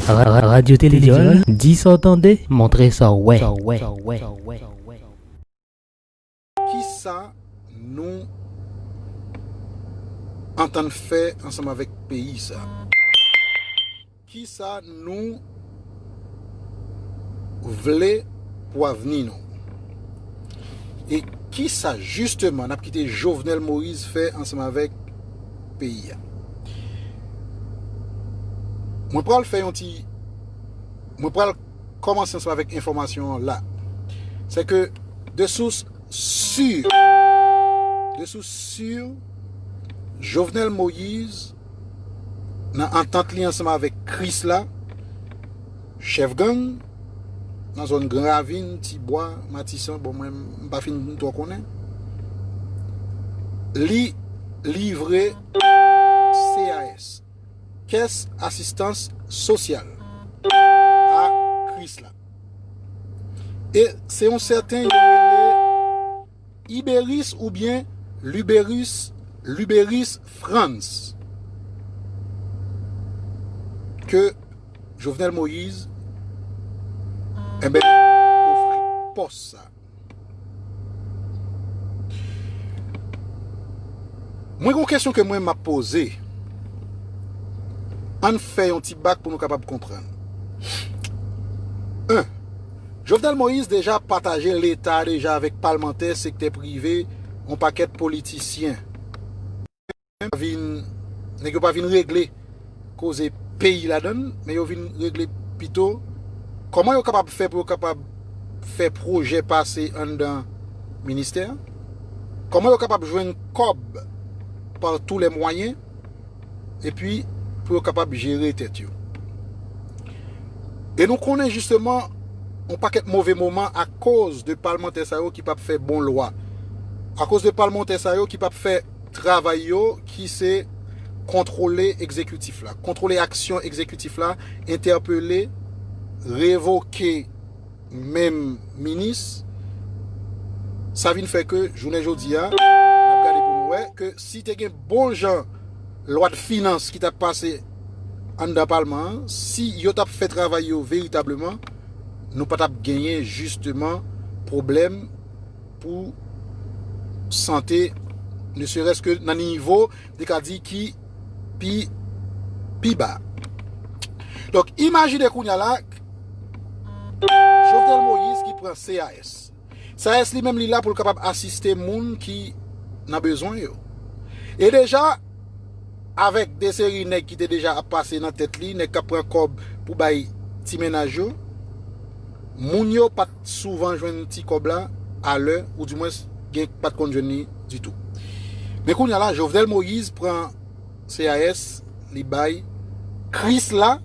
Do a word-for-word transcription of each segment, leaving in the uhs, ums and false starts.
Ra- Radyo Tele Dyòl, di sa w tande, montre sa w wè. Kisa nou antann fè ansanm avèk peyi sa? Kisa nou vle pou avni nou? E kisa jisteman n ap kite Jovenel Moïse fè ansanm avèk peyi a? Mwen pral fè yon ti, mwen pral kòmanse ansanm avèk enfòmasyon an la. Se ke de sous si, de sous si, Jovenel Moïse, nan antant li ansanm avèk Krisla, chèf gang nan zòn Gran Ravin, Tibwa, Matisan, bon, mwen m pa fin twò konnen, li livre C A S, Kès Asistans Sosyal, a Krisla. E se yon sèten yo rele Iberis oubyen Liberis, Liberis Frantz ke Jovenel Moïse, enben, ofri pòs sa. Mwen gen yon kesyon ke mwen m ap poze. Ann fè yon ti bak pou nou kapab konprann. En, Jovenel Moïse deja pataje leta deja avèk palmantè, sektè prive, yon pakèt politisyen. Vin, nèg yo pa vin regle koze peyi ladann, men yo vin regle pito kòman yo kapab fè pou yo kapab fè pwojè pase anndan ministè, kòman yo kapab jwenn kòb par tous les moyens, epi pou yo kapab jere tèt yo. E nou konnen jisteman yon pakèt move moman akoz de palmantè sa yo ki p ap fè bon lwa, akoz de palmantè sa yo ki p ap fè travay yo, ki se kontwole egzekitif la, kontwole aksyon egzekitif la, entèpele, revoke menm minis. Sa vin fè ke jounen jodi a, n ap gade pou nou wè ke si te gen bon jan lwa de finans ki t ap pase anndan palman an, si yo t ap fè travay yo veritableman, nou pa t ap genyen jisteman pwoblèm pou sante, ne serait-ce que nan nivo, te ka di ki pi, pi ba. Donk, imajine kounye a la, Jovenel Moïse ki pran C A S. C A S li menm li la pou l kapab asiste moun ki nan bezwen yo. E deja, avèk de seri nèg ki te deja ap pase nan tèt li, nèg k ap pran kòb pou bay ti mennaj yo, moun yo pa t souvan jwenn ti kòb la a lè, oudimwens gen pa t konn jwenn li ditou. Men kounye a la, Jovenel Moïse pran C A S, li bay Krisla,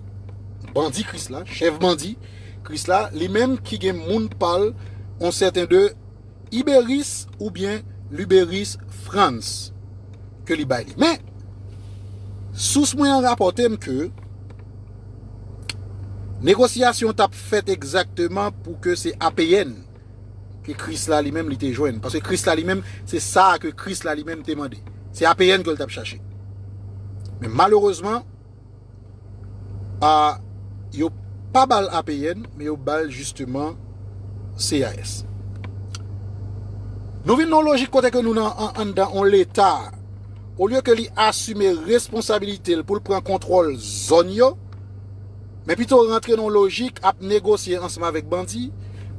bandi Krisla, chèf bandi Krisla, li menm ki gen moun pa l, yon sèten de Iberis oubyen Liberis Frantz ke li bay li. Men, sous mwen an rapòte m ke negosyasyon t ap fèt egzakteman pou ke se A P N ke Krisla li menm li te jwenn. Paske Krisla li menm, se sa ke Krisla li menm te mande. Se A P N ke l t ap chache. Men malerezman, a, yo pa ba l A P N, men yo ba l jisteman C A S. Nou vin nan yon lojik kote ke nou nan an- anndan yon leta, olye ke li asime responsabilite l pou l pran kontwòl zòn yo, men pito rantre nan yon lojik ap negosye ansanm avèk bandi,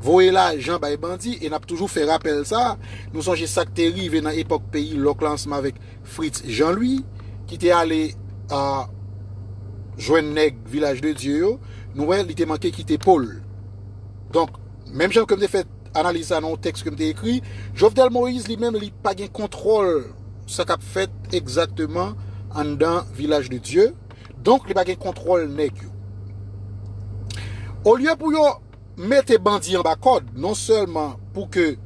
voye lajan bay bandi, e n ap toujou fè rapèl sa, nou sonje sa k te rive nan epòk peyi lòk la ansanm avèk Fritz Jean Louis, ki te ale, a, jwenn nèg Vilaj de Dye yo, nou wè li te manke kite po l. Donk, menm jan ke m te fè analiz sa nan yon tèks ke m te ekri, Jovenel Moïse li menm li pa gen kontwòl sa k ap fèt egzakteman anndan Vilaj de Dye. Donk, li pa gen kontwòl nèg yo. Olye pou yo mete bandi anba kòd, non sèlman pou ke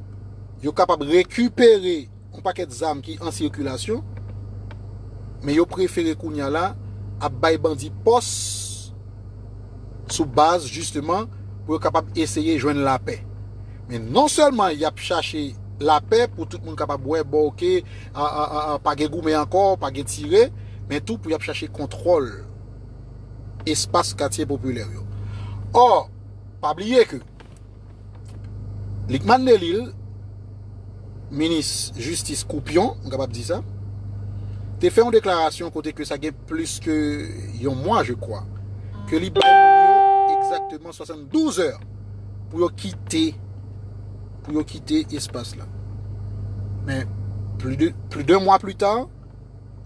yo kapab rekipere yon pakèt zam ki an sikilasyon, men yo prefere kounye a la ap bay bandi pòs sou baz, jisteman, pou yo kapab eseye jwenn lapè. Men non sèlman y ap chache lapè pou tout moun kapab wè, bon, oke, a, a, a, a, pa gen goumen ankò, pa gen tire, men tou pou y ap chache kontwòl espas katye popilè yo. Ò, pa bliye ke Lucmane Delille, minis jistis koupyon, m kapab di sa, te fè yon deklarasyon kote ke sa gen plis ke yon mwa, je kwa, ke li bay moun yo egzakteman swasanndouz è pou yo kite, pou yo kite espas la. Men, plis de, plis de mwa pli ta,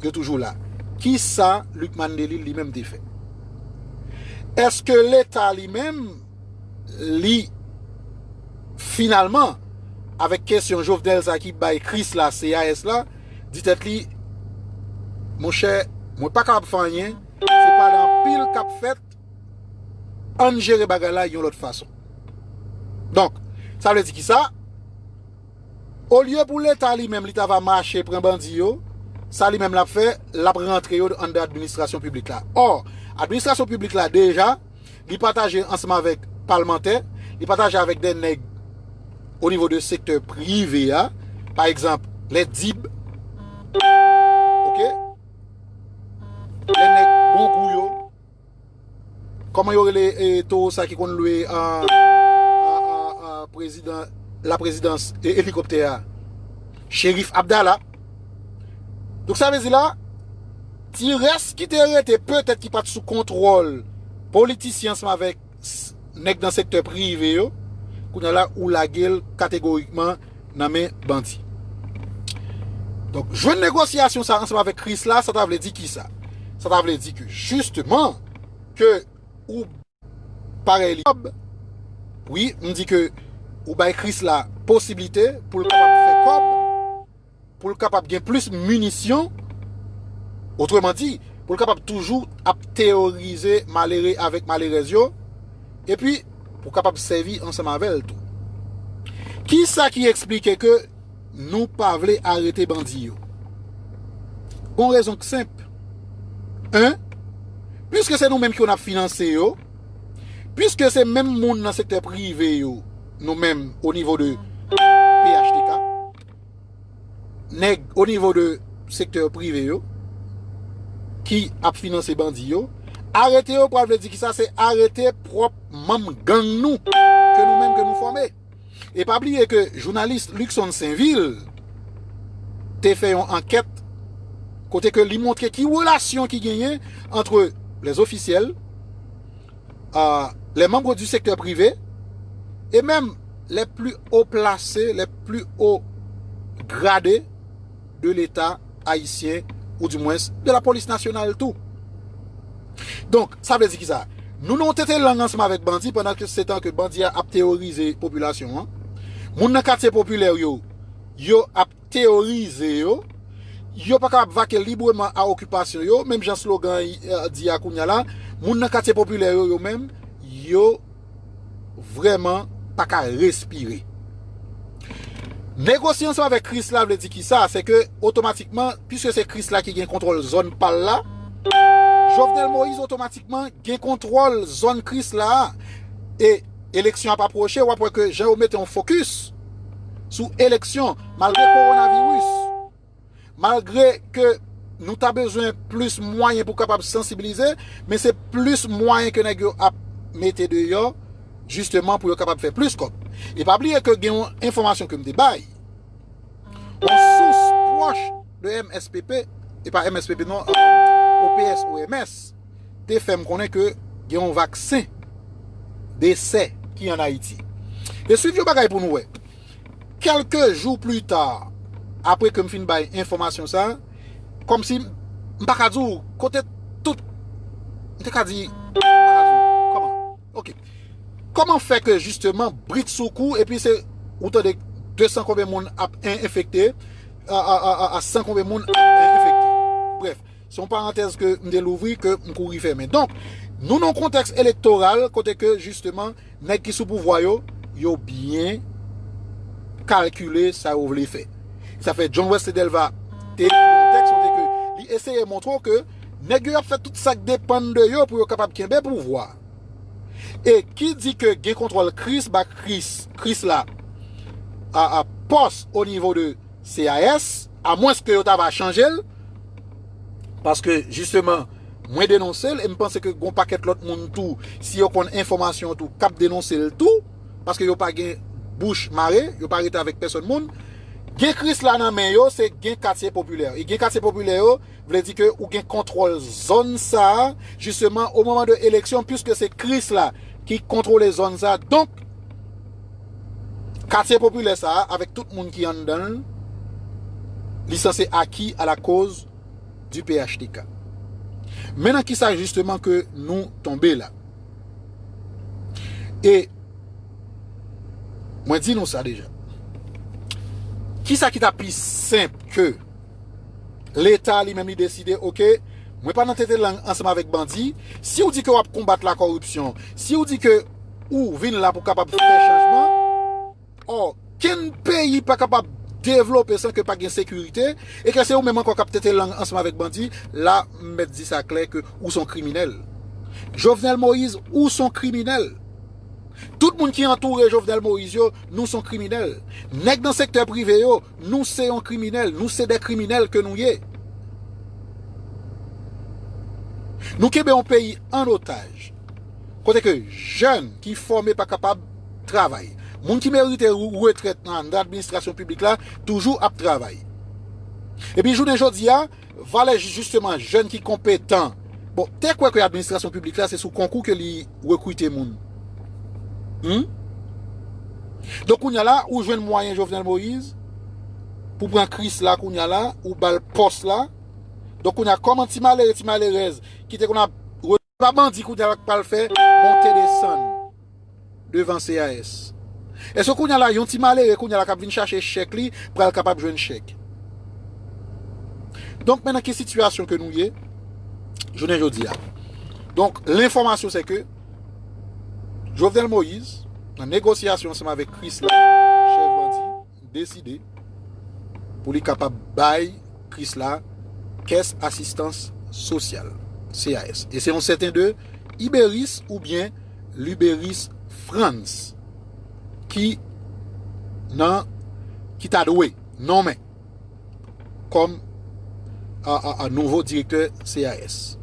yo toujou la. Kisa Lucmane Delille li menm te fè? Èske Leta li menm, li, finalman, avèk kesyon Jovenel sa ki bay Krisla, C A S la, di tèt li, monchè, mwen pa kapab fè anyen, se pale anpil k ap fèt, ann jere bagay la yon lòt fason. Donk, sa vle di kisa? Olye pou Leta li menm, li ta va mache pran bandi yo, sa li menm l ap fè, l ap rantre yo anndan administrasyon piblik la. Ò, administrasyon piblik la deja, li pataje ansanm avèk palmantè, li pataje avèk de nèg o nivo de sektè prive a, pa egzanp, lè dib, oke, lè nèg bon gou yo, kòman yo rele, e, towo sa ki konn lwe, a, a, a, a, prezidan, la prezidans, e, elikoptè a? Cherif Abdallah. Donk, sa vle di la, ti rès ki te rete, petèt ki pa t sou kontwòl politisyen ansanm avèk s-, nèg nan sektè prive yo, kounye a la, ou lage l kategorikman nan men bandi. Donk, jwenn negosyasyon sa ansanm avèk Krisla, sa ta vle di kisa? Sa ta vle di ke, jisteman, ke ou parèy li kòb, wi, m di ke ou bay Krisla posiblite pou l kapab fè kòb, pou l kapab gen plis minisyon, otreman di, pou l kapab toujou ap teworize malere avèk malerèz yo, epi pou kapab sèvi ansanm avè l tou. Kisa ki eksplike ke nou pa vle arete bandi yo? Gon rezon k senp. En, piske se nou menm ki konn ap finanse yo, piske se menm moun nan sektè prive yo, nou menm o nivo de P H T K, nèg o nivo de sektè prive yo, ki ap finanse bandi yo, arete yo pral vle di kisa? Se arete pwòp manm gang nou, ke nou menm ke nou fòme. E pa bliye ke jounalis Luckson Sainvil te fè yon ankèt kote ke li montre ki relasyon ki genyen antre lèzofisyèl, a, les membres du secteur privé, et même les plus haut placés, les plus haut gradés de l'État haïtien, ou du moins de la police nationale tou. Donk, sa vle di kisa? Nou nan yon tete lang ansanm avèk bandi, pandan ke se tan ke bandi a ap teworize popilasyon an. Moun nan katye popilè yo, yo ap teworize yo. Yo pa kapab vake libreman a okipasyon yo, menm jan slogan, eh, di a kounye a la. Moun nan katye popilè yo, yo menm, yo vrèman pa ka respire. Negosye ansanm avèk Krisla vle di kisa? Se ke otomatikman, piske se Krisla ki gen kontwòl zòn pa l la, Jovenel Moïse otomatikman gen kontwòl zòn Krisla a. E eleksyon ap apwoche, w ap wè ke jan yo mete yon fokis sou eleksyon, malgre kowonaviris, malgre ke nou ta bezwen plis mwayen pou kapab sansibilize, men se plis mwayen ke nèg yo ap mete deyò, jisteman pou yo kapab fè plis kòb. E pa bliye ke gen yon enfòmasyon ke m te bay. Yon sous pwòch de M S P P, e pa M S P P non, euh, O P S O M S, te fè m konnen ke gen yon vaksen desè ki ann Ayiti. E swiv yon bagay pou nou wè. Kèlke jou pli ta, apre ke m fin bay enfòmasyon sa, kòmsi m pa ka di w kote tout, m te ka di, m pa ka di w, kòman? Ok. Kòman fè ke jisteman, brit sou kou, epi se, ou tande de san konbyen moun ap en-, enfekte, a, a, a, a, a san konbyen moun ap en-, enfekte? Brèf, se yon parantèz ke m te louvri, ke m kouri fèmen. Donk, nou nan yon kontèks elektoral, kote ke jisteman, nèg ki sou pouvwa yo, yo byen kalkile sa yo vle fè. Sa fè John Wesley Delva te ekri yon tèks kote ke li eseye montre w ke nèg yo ap fè tout sa k depann de yo pou yo kapab kenbe pouvwa. E ki di ke gen kontwòl Kris ba Kris, Kris la, a, a pòs o nivo de C A S, amwens ke yo ta va chanje l, paske jisteman, Mwen denonse l, e m panse ke gon pakèt lòt moun tou, si yo konn enfòmasyon tou, k ap denonse l tou, paske yo pa gen bouch mare, yo pa rete avèk pèsòn moun. Gen Krisla nan men yo, se gen katye popilè. E gen katye popilè yo, vle di ke ou gen kontwòl zòn sa a, jisteman, o moman de eleksyon, piske se Krisla ki kontwole zòn sa a. Donk, katye popilè sa a, avèk tout moun ki anndan l, li sanse aki a la koz du P H T K. Men nan kisa jisteman ke nou tonbe la? E mwen di nou sa deja. Kisa ki ta pi senp ke Leta li menm li deside, oke, mwen pa nan tete lang ansanm avèk bandi. Si w di ke w ap konbat lakoripsyon, si w di ke ou vin la pou kapab fè chanjman, okenn peyi pa kapab devlope san ke pa gen sekirite, e ke se ou menm ankò k ap tete lang ansanm avèk bandi, la, m mèt di sa klè ke ou se yon kriminèl. Jovenel Moïse, ou se yon kriminèl. Tout moun ki antoure Jovenel Moïse yo, nou se yon kriminèl. Nèg nan sektè prive yo, nou se yon kriminèl, nou se de kriminèl ke nou ye. Nou kenbe yon peyi an otaj, kote ke jèn ki fòme pa kapab travay. Moun ki merite retrèt nan, nan administrasyon piblik la toujou ap travay. Epi jounen jodi a, valè jisteman jèn ki konpetan. Bon, te kwè ke administrasyon piblik la se sou konkou ke li rekrite moun. Hmm? Donk kounye a la, ou jwenn mwayen Jovenel Moïse pou pran Krisla kounye a la, ou ba l pòs la. Donk kounye a, kòman ti malere, ti malerèz ki te konn ap pa bandi kounye a la k pral fè monte desann devan C A S? Èske kounye a la, yon ti malere kounye a la k ap vin chache chèk li pral kapab jwenn chèk? Donk, men nan ki sitiyasyon ke nou ye jounen jodi a? Donk, lenfòmasyon se ke Jovenel Moïse, nan negosyasyon ansanm avèk Krisla, chèf bandi, deside pou li kapab bay Krisla Caisse Assistance Sociale, C A S. E se yon sèten de Iberis oubyen Liberis Frantz ki nan, ki ta dwe nonmen kòm a, a, a nouvo direktè C A S.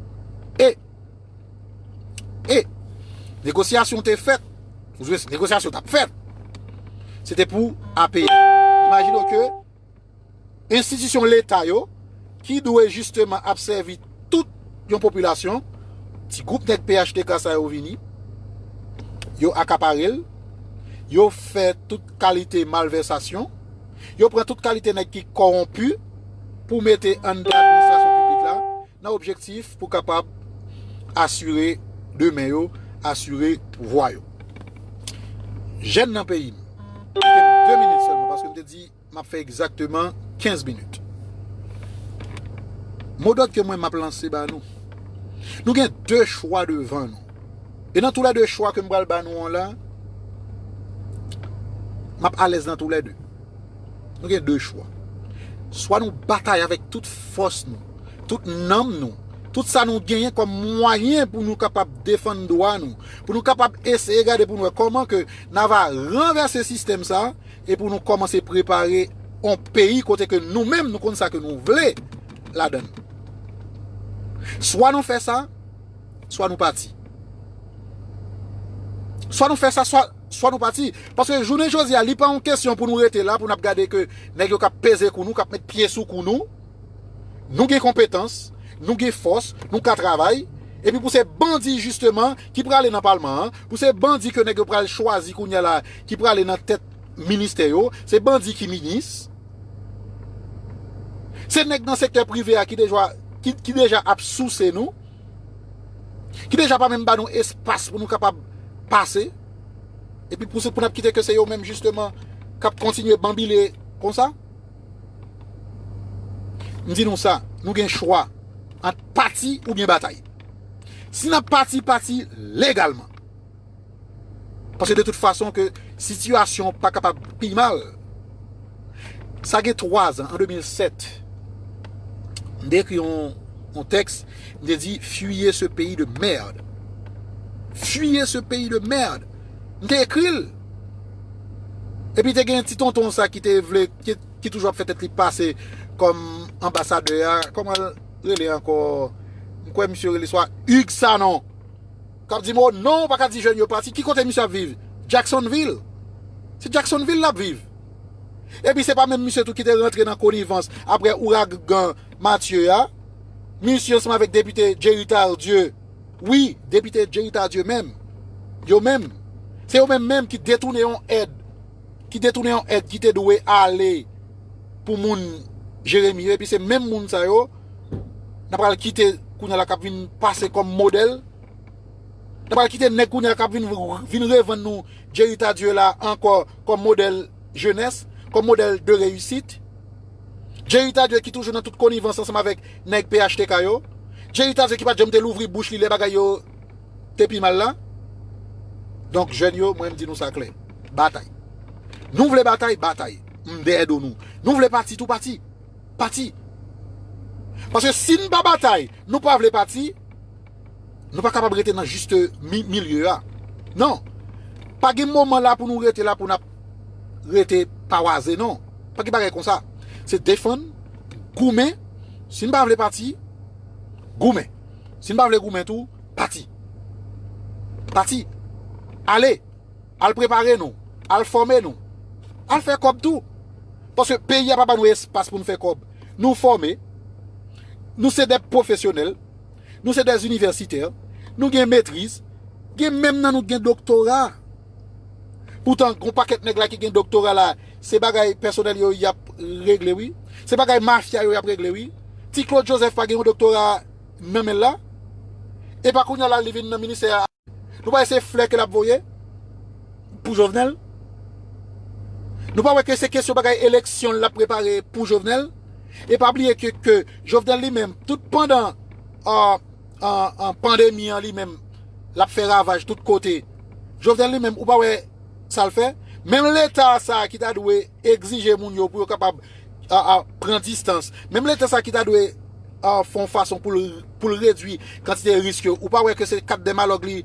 E, e negosyasyon te fèt. Ou swè, negosyasyon t ap fèt. Se te pou A P L. Imajine w ke enstitisyon Leta yo, ki dwe jisteman ap sèvi tout yon popilasyon, ti gwoup nèg P H T K sa yo vini, yo akapare l, yo fè tout kalite malvèsasyon, yo pran tout kalite nèg ki kòwonpi pou mete anndan administrasyon piblik la, nan objektif pou kapab asire demen yo, asire pouvwa yo. Jèn nan peyi m, m te de minit sèlman, paske m te di m ap fè egzakteman kenz minit. Modòd ke mwen m ap lanse ba nou. Nou gen de chwa devan nou. E nan toulède chwa ke m pral ba nou an la, m ap alèz nan toulède. Nou gen de chwa. Swa nou batay avèk tout fòs nou, tout nanm nou, tout sa nou genyen kòm mwayen pou nou kapab defann dwa nou, pou nou kapab eseye gade pou nou wè kòman ke n a va ranvèse sistèm sa, e pou nou kòmanse prepare yon peyi kote ke nou menm nou konn sa ke nou vle ladan l. Swa nou fè sa, swa nou pati. Swa nou fè sa, swa, swa nou pati. Paske jounen jodi a, li pa yon kesyon pou nou rete la, pou n ap gade ke nèg yo k ap peze kou nou, k ap met pye sou kou nou. Nou gen konpetans, nou gen fòs, nou ka travay. Epi pou se bandi jisteman ki prale nan palman an, pou se bandi ke nèg yo pral chwazi kounye a la, ki prale nan tèt ministè yo, se bandi ki minis. Se nèg nan sektè prive a ki deja, ki, ki deja ap souse nou, ki deja pa menm ba nou espas pou nou kapab pase. Epi pou se, pou n ap kite ke se yo menm jisteman k ap kontinye banbile konsa. M di nou sa, nou gen chwa ant pati oubyen batay. Si n ap pati, pati legalman. Paske de tout fason ke sitiyasyon pa kapab pi mal. Sa gen twa zan, an de mil sèt, m te ekri yon, yon tèks, m te di, fuyez ce pays de merde. Fuyez ce pays de merde. M te ekri l. Epi te gen ti tonton sa ki te vle, ki, ki toujou ap fè tèt li pase kòm anbasadè a, kòman l rele ankò? M kwè misye rele swa Hugues Sanon. K ap di m, "O non, ou pa ka di jèn yo pati." Ki kote misye ap viv? Jacksonville. Se Jacksonville l ap viv. Epi se pa menm misye tou ki te rantre nan konivans apre ouragan Matye a. Misye ansanm avèk depite Jerry Tardieu. Wi, depite Jerry Tardieu menm. Yo menm. Se yo menm menm ki detounen yon èd. Ki detounen yon èd ki te dwe ale pou moun Jeremi yo. Epi se menm moun sa yo, n a pral kite kounye a la k ap vin pase kòm modèl. N a pral kite nèg kounye a k ap vin, vin revann nou Jerry Tardieu la ankò kòm modèl jenès, kòm modèl de reyisit. Jerry Tardieu ki toujou nan tout konivans ansanm avèk nèg P H T K yo. Jerry Tardieu ki pa t janm te louvri bouch li lè bagay yo te pi mal la. Donk, jèn yo, mwen, m di nou sa klè. Batay. Nou vle batay, batay. M dèyè do nou. Nou vle pati tou, pati. Pati. Paske si n pa batay, nou pa vle pati, nou pa kapab rete nan jis mi-, milye a. Non. Pa gen moman la pou nou rete la pou n ap rete pawaze, non. Pa gen bagay konsa. Se defann, goumen. Si n pa vle pati, goumen. Si n pa vle goumen tou, pati. Pati. Ale. Al prepare nou. Al fòme nou. Al fè kòb tou. Paske peyi a pa ba nou espas pou n fè kòb. Nou fòme. Nou se de pwofesyonèl. Nou se de inivèsitè. Nou gen metriz. Gen menm nan nou gen doktora. Poutan, gon pakèt nèg la ki gen doktora la, se bagay pèsonèl yo y ap regle, wi. Se bagay mafya yo y ap regle, wi. Ti Claude Joseph pa gen yon doktora nan men l la. E pa kounye a la, li vin nan ministè a. Nou pa wè se flè ke l ap voye pou Jovenel? Nou pa wè ke se kesyon bagay eleksyon l ap prepare pou Jovenel? E pa bliye ke, ke Jovenel li menm, tout pandan, ah, ah, ah, pandemi an li menm, l ap fè ravaj tout kote. Jovenel li menm, ou pa wè sa l fè? Menm Leta sa a ki ta dwe egzije moun yo pou yo kapab, a, a, pran distans. Menm Leta sa a ki ta dwe, a, fè yon fason pou l, pou l redwi kantite risk yo. Ou pa wè ke se kat dèmalòg li,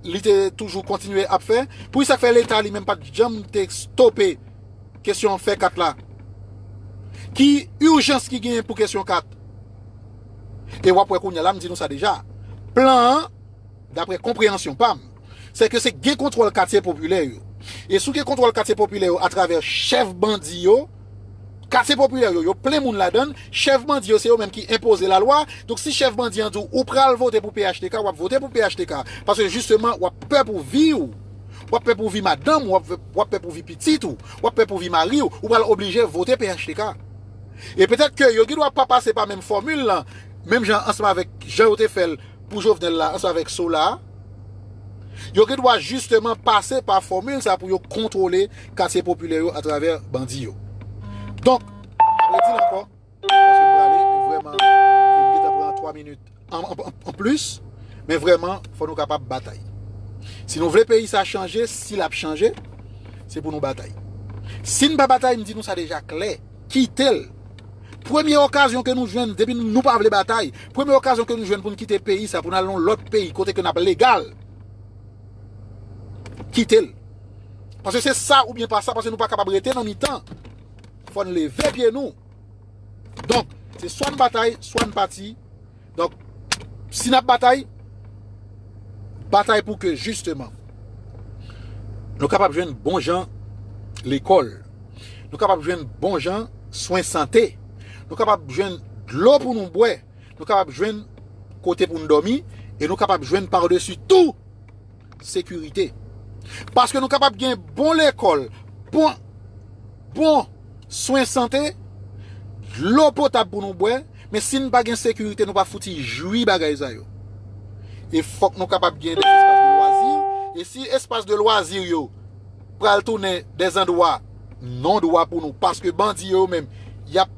li te toujou kontinye ap fè? Poukisa k fè Leta li menm pa t janm te stope kesyon fè kat la? Ki ijans ki genyen pou kesyon kat? E w ap wè kounye a la, m di nou sa deja. Plan an, daprè konpreyansyon pa m, se ke se gen kontwòl katye popilè yo. E si w gen kontwòl katye popilè yo atravè chèf bandi yo, katye popilè yo, yo plen moun ladan l, chèf bandi yo se yo menm ki enpoze lalwa. Donk si chèf bandi an di w ou pral vote pou P H T K, w ap vote pou P H T K. Paske jisteman, w ap pè pou vi w, w ap pè pou vi madanm ou, w ap, w ap pè pou vi pitit ou, w ap pè pou vi mari w, ou pral oblije vote P H T K. E petèt ke yo gen dwa pa pase pa menm fòmil lan, menm jan ansanm avèk jan yo te fè l pou Jovenel la, ansanm avèk Sola a, yo gen dwa jisteman pase pa fòmil sa pou yo kontwole katye popilè yo atravè bandi yo. Donk, m ap redi l ankò, paske m prale, men vrèman, e m gentan pran twa minit an, an, an, an plis, men vrèman, fò nou kapab batay. Si nou vle peyi sa chanje, si l ap chanje, se pou nou batay. Si n pa batay, m di nou sa deja klè, kite l. Premye okazyon ke nou jwenn, depi nou pa vle batay, premye okazyon ke nou jwenn pou n kite peyi sa, pou n al nan lòt peyi, kote ke n ap legal, kite l. Paske se sa oubyen pa sa, paske nou pa kapab rete nan mitan. Fò n leve pye nou. Donk, se swa n batay, swa n pati. Donk, si n ap batay, batay pou ke, jisteman, nou kapab jwenn bon jan lekòl. Nou kapab jwenn bon jan swen sante. Nou kapab jwenn dlo pou nou bwè. Nou kapab jwenn kote pou n dòmi. E nou kapab jwenn padesi tou sekirite. Paske nou kapab gen bon lekòl, bon, bon swen sante, dlo potab pou nou bwè, men si n pa gen sekirite, nou pa fouti jwi bagay sa yo. E fòk nou kapab gen de espas de lwazi. E si espas de lwazi yo pral tounen de zandwa non dwa pou nou, paske bandi yo menm, y ap,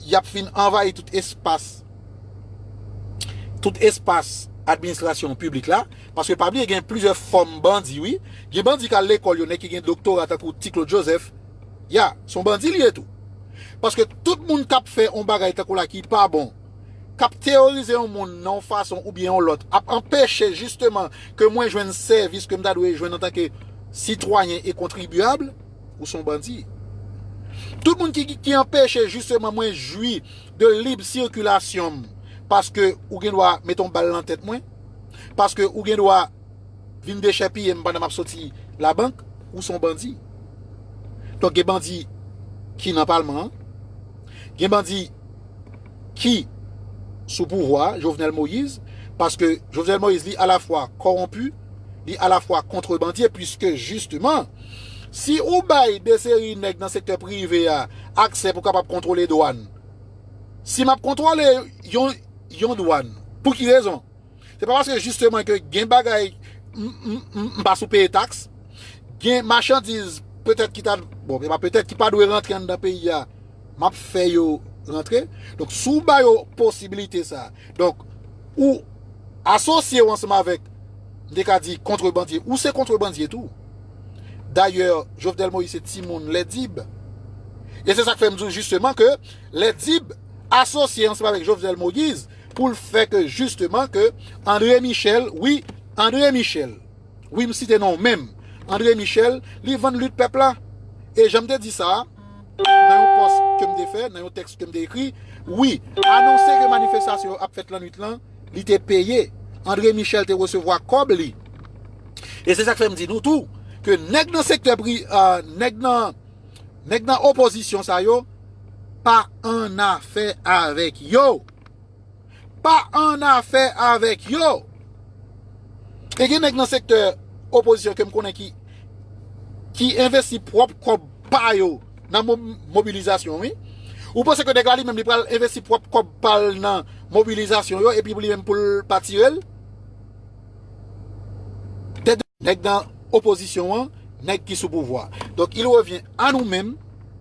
y ap fin anvayi tout espas, tout espas administrasyon piblik la. Paske pa bliye, gen plizyè fòm bandi, wi. Gen bandi k al lekòl yo, nèg ki gen doktora tankou Ti Claude Joseph. Ya, se yon bandi li ye tou. Paske tout moun k ap fè yon bagay tankou la ki pa bon, k ap teworize yon moun nan yon fason oubyen yon lòt, ap anpeche jisteman ke mwen jwenn sèvis ke m ta dwe jwenn antanke sitwayen e kontribyab, ou se yon bandi. Tout moun ki, ki, ki anpeche jisteman mwen jwi de lib sikilasyon m, Paske ou gen dwa mete yon bal nan tèt mwen, paske ou gen dwa vin dechèpiye m pandan m ap soti labank, ou se yon bandi. Donk, gen bandi ki nan palman an, gen bandi ki sou pouvwa, Jovenel Moïse, paske Jovenel Moïse, li alafwa kòwonpi, li alafwa kontrebandye, piske jisteman, si ou bay de seri nèg nan sektè prive a aksè pou kapab kontwole dwàn, si m ap kontwole yon, yon dwàn, pou ki rezon? Se pa paske jisteman ke gen bagay, m, m, m, m pa sou peye taks, gen machandiz petèt ki ta, bon, se pa petèt, ki pa dwe rantre anndan peyi a, m ap fè yo rantre. Donk, si w ba yo posibilite sa, donk, ou asosye w ansanm avèk, m te ka di, kontrebandye, ou se kontrebandye tou. Dayè, Jovenel Moïse se timoun Lèdib. E se sa k fè m di w jisteman ke Lèdib asosye ansanm avèk Jovenel Moïse pou l fè ke jisteman ke André Michel, wi, André Michel, wi, m site non menm, André Michel, li vann lit pèp la. E jan m te di sa, nan yon pòs ke m te fè, nan yon tèks ke m te ekri, wi, anonse ke manifestasyon yo ap fèt lannwit lan, li te peye. André Michel te resevwa kòb li. E se sa k fè m di nou tou, ke nèg nan sektè pri, ah, nèg nan, nèg nan opozisyon sa yo, pa annafè avèk yo. Pa annafè avèk yo. E gen nèg nan sektè opozisyon ke m konnen ki, ki envesti pwòp kòb pa yo nan mo-, mobilizasyon, wi. Ou panse ke nèg la li menm li pral envesti pwòp kòb pa l nan mobilizasyon yo, epi li menm pou l pa tire l? Tèt nèg nan opozisyon an, nèg ki sou pouvwa. Donk, il revient à nous menm,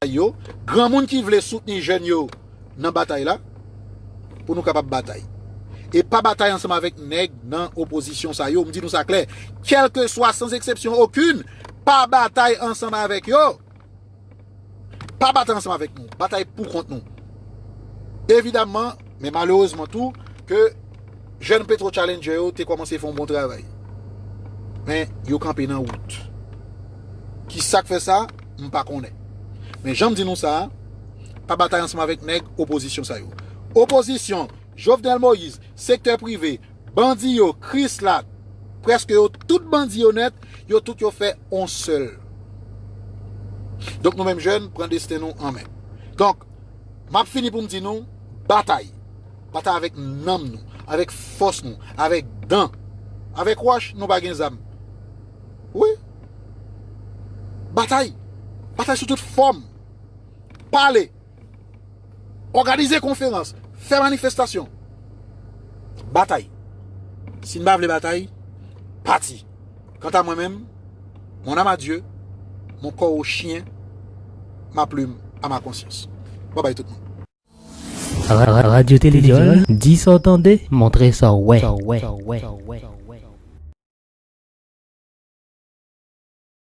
yo, granmoun ki vle soutni jèn yo nan batay la, pou nou kapab batay. E pa batay ansanm avèk nèg nan opozisyon sa yo, m di nou sa klè, kèlkeswa, sans exception aucune, pa batay ansanm avèk yo. Pa batay ansanm avèk nou, batay pou kont nou. Evidamman, men malerezman tou, ke jèn Petro Challenger yo te kòmanse fè yon bon travay. Men, yo kanpe nan wout. Ki sa k fè sa? M pa konnen. Men jan m di nou sa, pa batay ansanm avèk nèg opozisyon sa yo. Opozisyon, Jovenel Moïse, sektè prive, bandi yo, Krisla, prèske yo tout bandi yo nèt, yo tout yo fè on sèl. Donk nou menm jèn, pran desten nou an men. Donk, m ap fini pou m di nou, batay. Batay avèk nanm nou, avèk fòs nou, avèk dan. Avèk wòch, nou pa gen zam. Wi. Batay. Batay sou tout fòm. Pale. Òganize konferans. Fè manifestasyon. Batay. Si n pa vle batay, pati. Kanta mwen menm, mon âme à Dieu, mon corps au chien, ma plume à ma conscience. Babay tout moun. Ra-, ra-, Radyo Televizyon, di sa w tande, montre sa w wè.